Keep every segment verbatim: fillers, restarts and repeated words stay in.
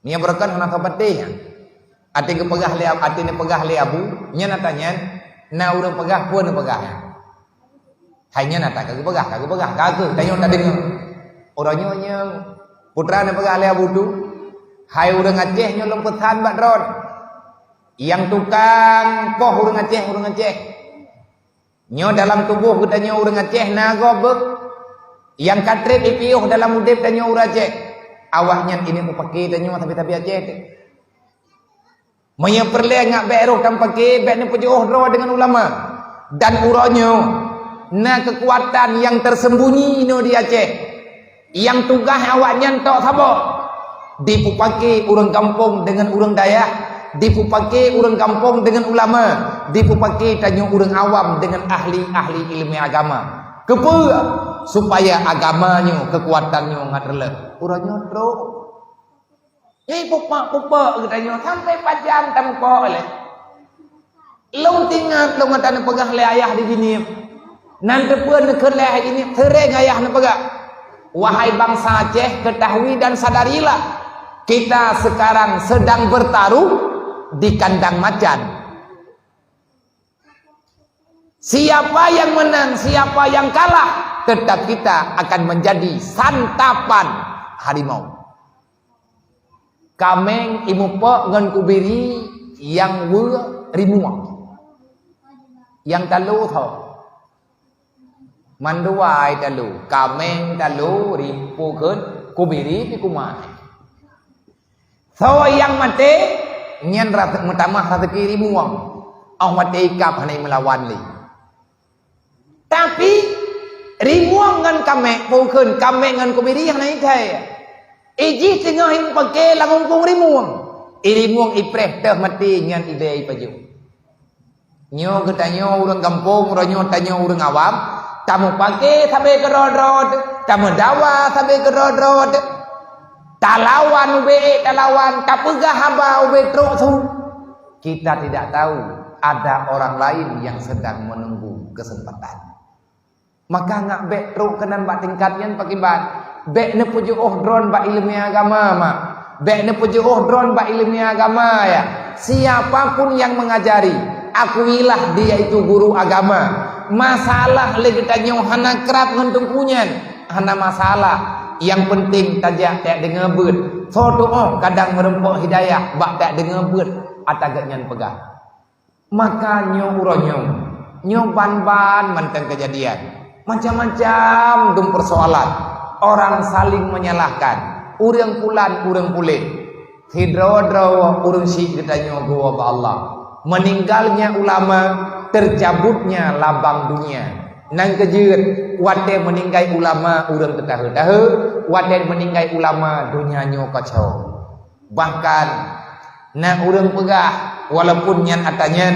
Nyan beureukat hana sapeuteh nyan. Até geupeugah lé, até neupeugah lé Abu, nyan ata nyan, na ureuëng peugah, peue neupeugah nyan. Hai nyan ata ka geupeugah, ka geupeugah, ka geuh, tanyoe tadeungoe. Uroe nyoe nyang putra neupeugah lé Abu tu, hai ureuëng Aceh nyoe lôn peusan bak droe. Nyang tukang poh ureuëng Aceh, ureuëng Aceh. Nyoe dalam tuboh geutanyoe ureuëng Aceh na gob beuh. Nyang ka treb ipiôh dalam udeb tanyoe ureuëng Aceh. Awaknyan ini mupake tanyoe sabe-sabe Aceh teuh. Meunyoe peureulée ngat bék roh tampake, bék neupeujeuôh droe deungon ulama. Dan uroe nyoe na keukuatan nyang teusembunyi inoe di Aceh. Nyang tugaih awaknyan tok saboh. Dipupake ureuëng gampông deungon ureuëng dayah, dipupake ureuëng gampông deungon ulama, dipupake tanyoe ureuëng awam deungon ahli-ahli iéleumé agama. Keupeue? Supaya agama nyoe keukuatan nyoe ngat reuloh. Uroe nyoe trok. Nyan pupak-pupak geutanyoe sampai pajan tamupak lé. Lôn teuingat lôn ata neupeugah lé ayah di Jeunieb. Nan teupeue neukheun lé ayah di Jeunieb, seuréng ayah neupeugah, "Wahai bangsa Aceh, ketahui dan sadarilah, kita sekarang sedang bertarung di kandang macan. Siapa yang menang, siapa yang kalah, tetap kita akan menjadi santapan harimau." Kaméng imupok ngon kubiri nyang weu rimueng. Nyang talo tho. Mandua ai talo, kaméng talo, rimpokon, kubiri pi kumai. Soe nyang maté, nyan rase-, meutamah raseuki rimueng. Óh watée ikab hana meulawan lé. Tapi, rimueng ngon kaméng, bukon kaméng ngon kubiri hana ikai. Ijih teungoh imupake lam umpung rimueng. I rimueng ipreh teuh maté nyan idai pajoh. Nyoe geutanyoe ureuëng gampông, uroe nyoe tanyoe ureuëng awam, tamupake sabe keudroe-droe, tameudawa sabe keudroe-droe, talawan ubé ék talawan, tapeugah haba ubé trok su. Kita tidak tahu ada orang lain yang sedang menunggu kesempatan. Maka ngat bék trok keunan bak tingkat nyan pakriban. Bék neupeujeuôh droe bak iéleumé agama, mak. Bék neupeujeuôh droe bak iéleumé agama, ya. Siapa pun yang mengajari, akuilah dia itu guru agama. Masalah lé geutanyoe hana krab ngon teungku nyan, hana masalah. Nyang penting tajak tajak deungoe beuet. Soe tuoh kadang meurumpok hidayah bak tajak deungoe beuet ata geuh nyan peugah. Maka nyoe uroe nyoe, nyoe ban-ban mantong keujadian. Macam-macam dum peusoalan. Orang saling menyalahkan. Ureuëng pulan, ureuëng puléh. Sidroe-droe ureuëng syiek geutanyoe geuwoe bak Allah. Meninggalnya ulama, tercabutnya labang dunia. Nyang keujeuet, watée meuninggai ulama ureuëng teutahe-tahe, watée meuninggai ulama donya nyoe kacau. Bahkan na ureuëng peugah, walaupun nyan ata nyan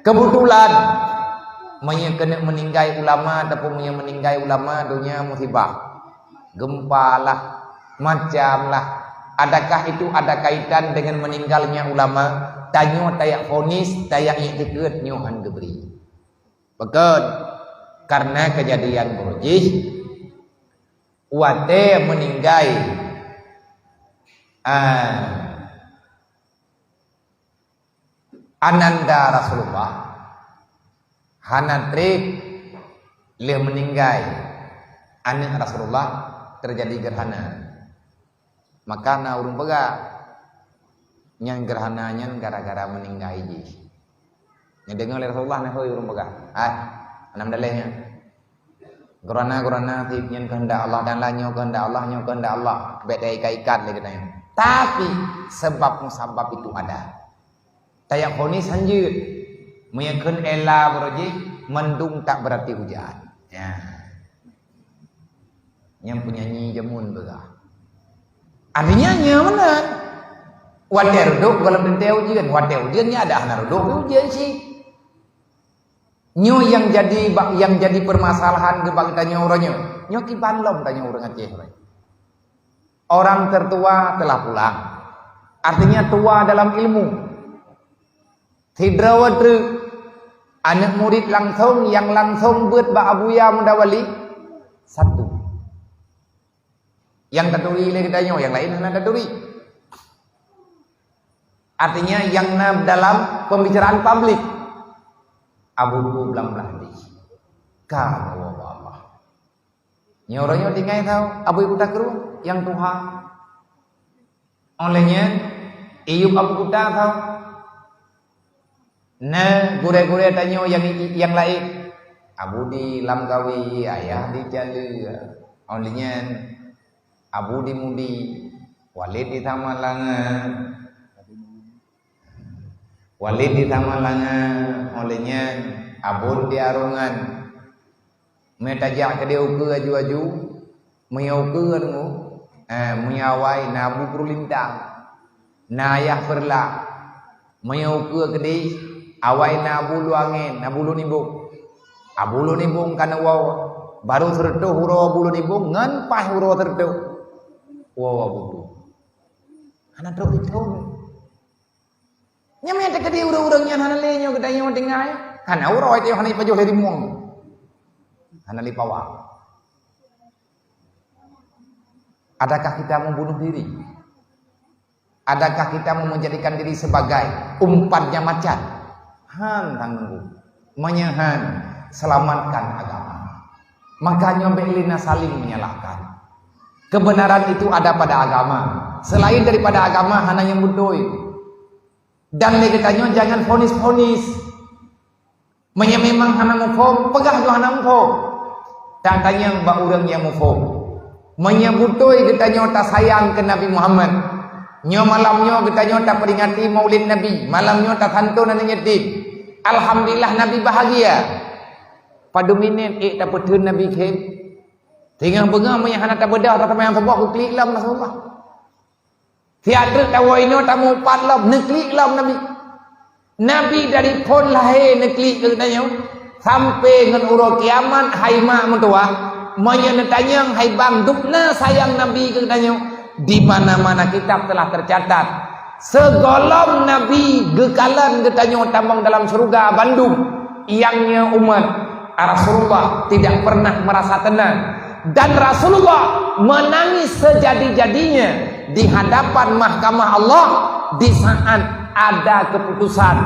keubeutulan, meunyoe keuneuk meuninggai ulama ataupun meunyoe meuninggai ulama donya musibah, gempa lah, macam lah. Adakah itu ada kaitan dengan meninggalnya ulama? Tanyoe tajak vonis, tajak iktikeuet nyoe hán geubri. Pakon? Karena keujadian boh jih watée meuninggai, ah, ananda Rasulullah, hana treb lheueh meuninggai aneuëk Rasulullah, teujadi geurhana. Maka na ureuëng peugah, nyan geurhana nyan gara-gara meuninggai jih. Neudeungoe lé Rasulullah, na hôi ureuëng peugah, "Hai, hana meudaleh nyan. Geurhana-geurhana sib nyan keuheundak Allah dan lah nyoe keuheundak Allah, nyoe keuheundak Allah." Bék taikat-ikat lé geutanyoe. Tapi, sebab musabab itu ada. Tajak vonis hán jeuet. Meunyoe kheun ela baroe jih, mendung tak berarti hujan. Ya. Nyang peunyanyi jameun peugah. Artinya nyoe meunan. Watée reudôk gohlom teuntée ujeuen, watée ujeuen nyan ada hana reudôk ujeuen cit. Nyoe nyang jadi ba-, nyang jadi permasalahan geuba geutanyoe uroe nyoe. Nyoe kiban lom tanyoe ureuëng Aceh uroe nyoe. Orang tertua telah pulang. Artinya tua dalam ilmu. Sidroe treuk aneuëk murit langsong nyang langsong beuet bak Abuya Mudawali, satu. Nyang taturi lé geutanyoe, nyang laén hana taturi. Artinya, nyang na dalam pembicaraan publik. Abu Dudu blam-blam di. Ka Allah. Nyoe uroe nyoe tinggai tau, Abu Kuta Krueng, nyang tuha. Óh lheueh nyan, iyup Abu Kuta tau. Na gurée-gurée tanyoe nyang, nyang laén. Abu di Lamkawi, Ayah di Caleue. Óh lheueh nyan, Abu di Mudi, Walid di Samalanga. Walid di Samalanga, óh lheueh nyan Abon di Arongan. Meunyo tajak keudeh ukeue aju-aju, meunyo ukeue deungoe, eh, meunyo awai na Abu Peureulintang, na Ayah Peureulak. Meunyo ukeue keudeh, awai na Abu Luwangen, Abu Lunibong. Abu Lunibong ka neuwoe, barô sireutôh uroe Abu Lunibong ngon paih uroe sireutôh. Woe Abu tu. Hana trok ithon. Nyan meunan teukeudi ureuëng-ureuëng nyan hana lé nyoe geutanyoe tinggai. Hana uroe teuh hana ipajoh lé rimueng. Hana lé pawang. Adakah kita membunuh diri? Adakah kita mau menjadikan diri sebagai umpannya macan? Han, Tuan Guru. Meunyo han, selamatkan agama. Makanya bèk lé na saling menyalahkan. Kebenaran itu ada pada agama. Selain daripada agama, hana nyang beutôi. Dan lé geutanyoe jangan vonis-vonis. Meunyo memang hana muphom, peugah lôn hana muphom. Tatanyong bak ureuëng nyang muphom. Meunyo beutôi geutanyoe tasayang keu Nabi Muhammad, nyoe malam nyoe geutanyoe taperingati Maulid Nabi, malam nyoe tasanton aneuk yatim. Alhamdulillah, Nabi bahagia. Padum minét ék tapeutheun Nabi khem. Singoh beungoh meunyo hana tabeudoh, taseumayang suboh geuklik lom Rasulullah. Siat treuk tawoe inoe tameuupat lom, neuklik lom Nabi. Nabi dari phon lahé neuklik keu geutanyoe, sampai ngon uroe kiamat hai mak meutuwah. Meunyoe neutanyong hai bang dubna sayang Nabi keu geutanyoe, di mana-mana kitab telah tercatat. Sigohlom Nabi geukalon geutanyoe tamong dalam syeuruga bandum, nyang nyoe umat Rasulullah tidak pernah merasa tenang. Dan Rasulullah menangis sejadi-jadinya di hadapan mahkamah Allah di saat ada keputusan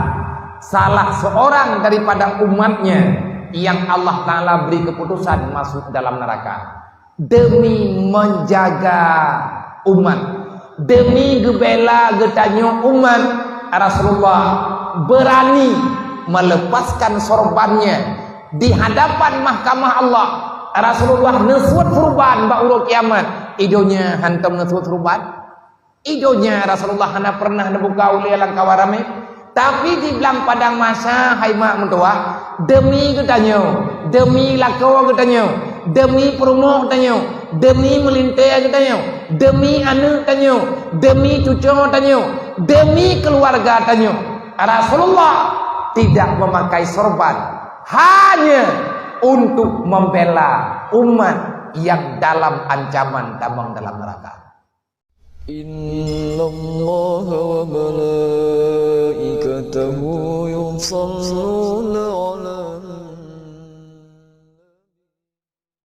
salah seorang daripada umatnya yang Allah Ta'ala beri keputusan masuk dalam neraka. Demi menjaga umat, demi geubela geutanyoe umat, Rasulullah berani melepaskan sorbannya di hadapan mahkamah Allah. Rasulullah neusuet surban bak uroe kiamat. Idonya hantom neusuet surban. Idonya Rasulullah hana pernah neubuka ulée lam kawan ramé. Tapi di blang padang masa hai mak meutuwah, demi geutanyoe, demi lakoe geutanyoe, demi peurumoh geutanyoe, demi meulintée geutanyoe, demi aneuëk tanyoe, demi cucoe tanyoe, demi keuluwarga tanyoe, Rasulullah tidak memakai sorban hanya untuk membela umat yang dalam ancaman tamong dalam neraka. إن الله وملائكته يصلون على